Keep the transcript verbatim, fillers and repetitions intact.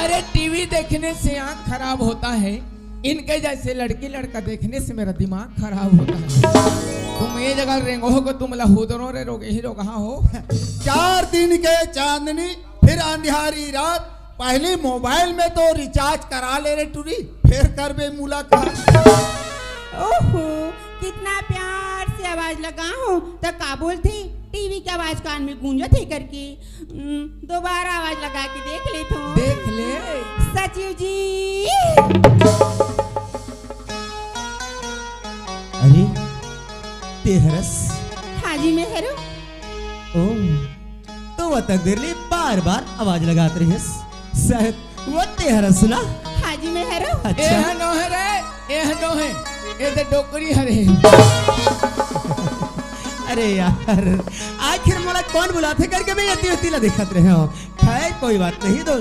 अरे, टीवी देखने से आंख खराब होता है, इनके जैसे लड़की लड़का देखने से मेरा दिमाग खराब होता है। तुम ये जगह रेंगो हो को तुम लहूदरो रे रोगे ही रोगहा हो। चार दिन के चांदनी, फिर अंधियारी रात। पहली मोबाइल में तो रिचार्ज करा ले रे टुरी, फिर करबे मुलाकात। ओहो, कितना प्यार से आवाज लगा हो, तो का बोलथे, टीवी के आवाज कान में गूंजत हे करके। हम्म, दोबारा आवाज लगा के देख लेथो। देख ले। सचिव जी। अरे, ते हरस? हाँ जी, मैं हरो। ओ, तो वो तक देर ले बार-बार आवाज लगात रहिस। शायद वो ते हरस ना? हाँ जी, मैं हरो। अच्छा। एह नोहे रे, एह नोहे। ए ते डोकरी हरे। अरे यार, आखिर मोला कौन बुलाथे करके मैं एती ओती ला देखत रहे हूँ। खैर, कोई बात नहीं दोस्त।